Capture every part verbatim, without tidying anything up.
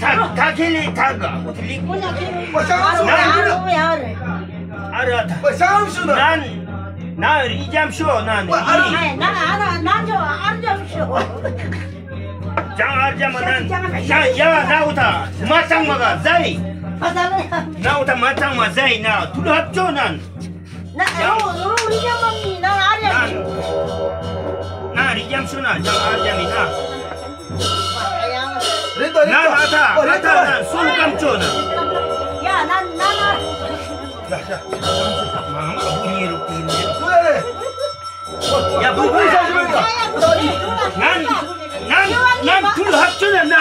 ཐ་ཐ་ཁེ་ལེ་ཐ་ག་ཨོ་ཐི་ལི། ཨ་ར་ཐ། ན་ན་རི་ཇམ་ཤོ་ན་ནི། ཇང་ཨར་ཇམ་ན་ན་ཡ་ན་ཨོ་ཐ་མ་ཚང་མ་ག་ཟའི། ན་ཨོ་ཐ་མ་ཚང་མ་ཟའི་ན་ཐུ་ལ་ཧབ་ཅོ་ན། ན་རོ་རོ་རི་ཇམ་མ་མི་ན་ཨར་ཇམ། ན་རི་ཇམ་ཤོ་ན་ཇང་ཨར་ཇམ་མི་ན། རེད་དོ་རེད་དོ། ན་ན་ཐ་ཨ་ཐ་ན་སུ་ཀམ་ཅོ་ན། ཡ་ན་ན་ན། ཡ་ཤ། མང་མང་ཉེ་རུ་ཀིན་ནེ། ཡ་བུ་བུ་ཤ་ཤ་རེད་དོ། ན་ན་ན་ཐུ་ལ་ཧབ་ཅོ་ན་ན།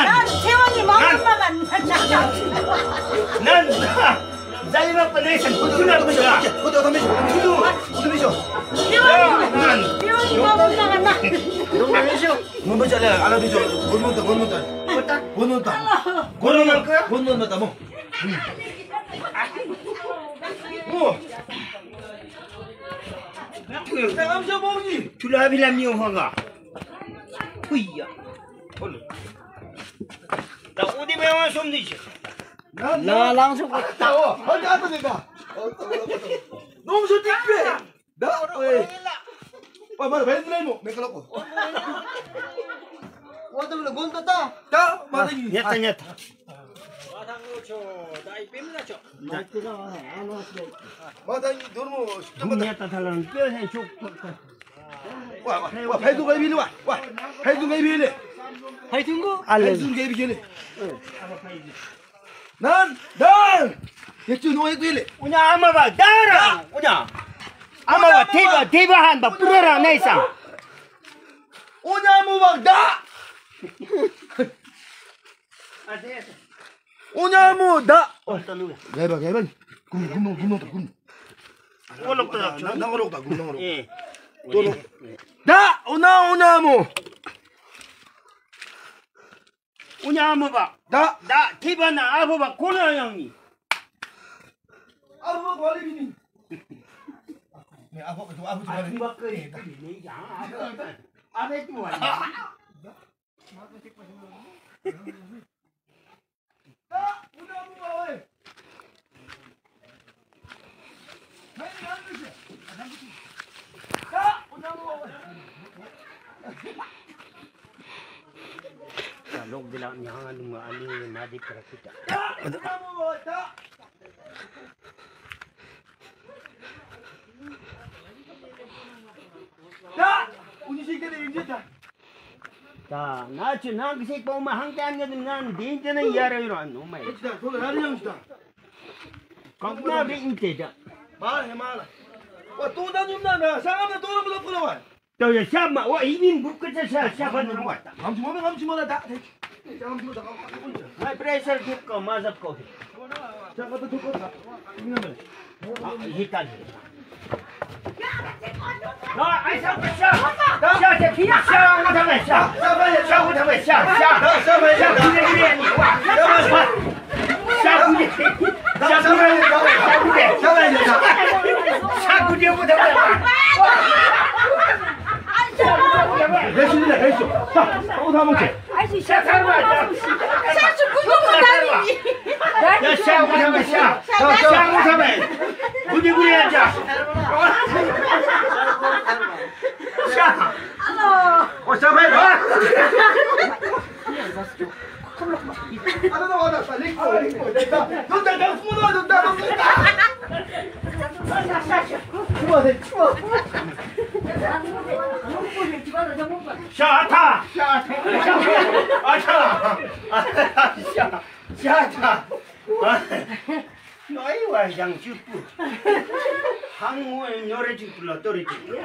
ན་ན། ཛ་ཡི་མ་པ་ནེ་སན་ཁུ་ཐུ་ན་ཁུ་ཐུ་ཁུ་ཐུ་ཐ་མི་ཤོ། ཁུ་ཐུ་ཐ་མི་ཤོ། ཁུ་ཐུ་ཁུ་ཐུ་མི་ཤོ། ཡ་ནན། ནོ་མི་ཤོ། ངོ་མ་ཅ་ལེ་ཨ་ལ་མི་ཤོ། གོ་ནོ་ད་གོ་ནོ་ད། གོ་ནོ་ད། གོ་ནོ་ན་གོ་ནོ་ན་ད་མོ། མོ། ཐུ་ལ་བི་ལ་མི་ཧོ་ག། ཧུ་ཡ། ད་ཨུ་དི་མེ་ཝང་སོམ་དི་ཤི། ལ་ལང་ཤོག་ད་འོ་ཧ་ད་ད་ད། ནོམ་ཤོ་ཏིག་པེ། ད་ཨེ། པ་མ་བེ་ལེ་མོ་མེ་ཀ་ལོ་ཀོ། འོ་ད་ལ་གོན་ད་ད། ད་མ་ད་ཡི། ཉེ་ད་ཉེ་ད། མ་ཐང་ལོ་ཆོ་ད་ཨི་པེ་མི་ལ་ཆོ། མ་ད་ཡི་དུར་མོ་ཤུགས་ད་མ་ད། ཉེ་ད་ད་ལ་ཀྱོ་ཧེ་ཆོ་ཀོ་ད། ཝ་ཝ་ཝ་ཕའི་ཏུ་གའི་བི་ལེ་ཝ་ཝ་ཕའི་ཏུ་གའི་བི་ལེ། ཕའི་ཏུ་གོ་ཨ་ལེ། ཕའི་ཏུ་གའི་བི་ལེ། ནན་ནན། ཡེ་ཅུ་ནོ་ཡེ་བི་ལེ། ཨུ་ཉ་ཨ་མ་བ་ད་ར་ཨུ་ཉ། ཨ་མ་བ་ཐེ་བ་ཐེ་བ་ཧན་བ་པུ་ར་ར་ནའི་སང་། ཨུ་ཉ་མོ་བ་ད། ཨུ་ཉ་མོ་ད། གའི་བ་གའི་བ། གུམ་གུམ་ནོ་གུམ་ནོ་ད་གུམ། ཨོ་ལོག་ད་ད་ནང་ལོག་ད་གུམ་ནང་ལོག་ད། ཨུ་ཉ་ཨུ་ཉ་མོ། ཨུ་ཉ་མོ་བ། ད། ད་ཐི་བ་ན་ཨ་ཕོ་བ་ཁོ་ན་ཡང་ནི། ཨ་ཕོ་གོ་ལི་ནི། ནི་ཨ་ཕོ་གོ་ཨ་ཕོ་གོ་ལི། ཨ་ཕོ་གོ་ལི་ནི་ཡང་ཨ་ཕོ་ཨ་ཕོ་ཏུ་བ་ནི། ད་ཨུ་ཉ་མོ་བ་ཝེ། ལོག་འདི་ལ་ཉང་ང་ནུ་ང་ཨ་ལུ་མ་དེ་ཁར་ཁུ་ད། ད་ཨུ་ཉི་ཤིག་དེ་ཡིན་ཅི་ད། ད་ན་ཆུ་ནང་གི་ཞིག་པོ་མ་ཧང་ཀྱང་ངེད་ནང་འདི་འདི་ནས་ཡར་ཡོད་ར་ནོ་མ་ཡིན། ད་ཁོ་ལ་ར་ཡང་ཞིག་ད། གང་ན་རེ་ཨིན་ཏེ་ད། མ་ཧེ་མ་ལ། ཝ་ཏོ་ད་ཉུམ་ན་ན་ས་ང་ན་ཏོ་ར་མ་ལ་ཕུ་ལ་བ། ཏོ་ཡ་ཤ་མ་ཝ་ཨི་ནིན་འབུ་ཀ་ཅ་ཤ་ཤ་ཕ་ནུ་བ་ད། ངམ་ཆུ་མོ་ངམ་ཆུ་མོ་ལ་ད། ངམ་ཆུ་མོ་ད་ང་ཕ་ཀ་ཀུན་ཅ། ང་པྲེ་ཤར་ཁུག་ག་མ་ཟབ་གོ་ཧེ། ཤ་ཁ་ཏ་ཐུག་གོ་ད། ཨི་ན་མེ། ཨ་ཧི་ཀ་ལི། ཤ་ཨ་ཐ། ཤ་ཨ་ཐ། ཨ་ཐ། ཤ་ཤ་ཨ་ཐ། ནོ་ཨི་བ་ཞང་གཅིག་པུ། ཧང་ངོ་ཉོ་རེ་གཅིག་པུ་ལ་ཏོ་རེ་གཅིག་པུ།